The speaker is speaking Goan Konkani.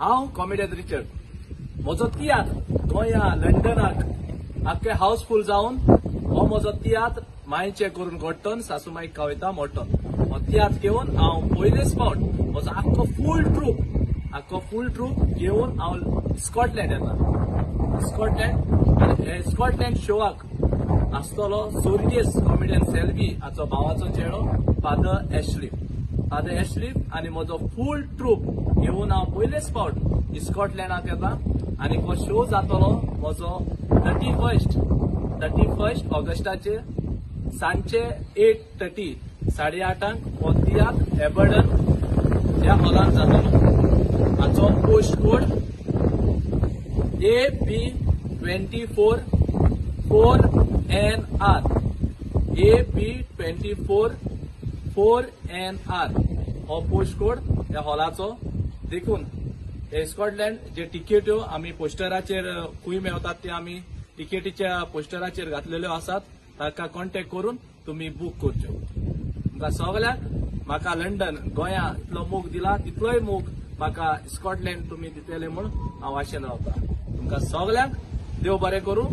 हांव कॉमेडियन रिचर्ड. म्हजो तियात्र गोंया लंडनाक आख्खे हाऊसफूल जावन हो म्हजो तियात्र मायचे करून घडटन सासू माईक कविता मोडटन हो तियात्र घेवन हांव पयलेच फावट म्हजो आख्खो फूल ट्रूप घेवन हांव स्कॉटलँड येता. स्कॉटलँड आनी स्कॉटलँड शोवाक आसतलो सोर्गेस कॉमेडियन सेल्वी हाचो भावाचो चेडो फादर एशलिफ. फादर एशलिफ आनी म्हजो फूल ट्रूप घेवन हांव पयलेच फावट स्कॉटलँडाक येता आनी हो शो जातलो म्हजो 31 ऑगस्टाचेर सांजचे 8:30, 8:30 हो तियात्र एबर्डन ह्या हॉलान जातलो. हाचो post code AB24 4NR, AB24 4NR हो पोस्ट कोड ह्या हॉलाचो. देखून हे स्कॉटलँड जे टिकेट्यो आमी पोस्टराचेर खंय मेवतात ते आमी टिकेटीच्या पोस्टराचेर घातलेल्यो आसात. ताका कॉन्टेक्ट करून तुमी बूक करच्यो. तुमकां सगळ्यांक, म्हाका लंडन गोंया इतलो मोग दिला तितलोय मोग म्हाका स्कॉटलँड तुमी दितले म्हूण हांव आशेन रावता. तुमकां सगळ्यांक देव बरें करूं.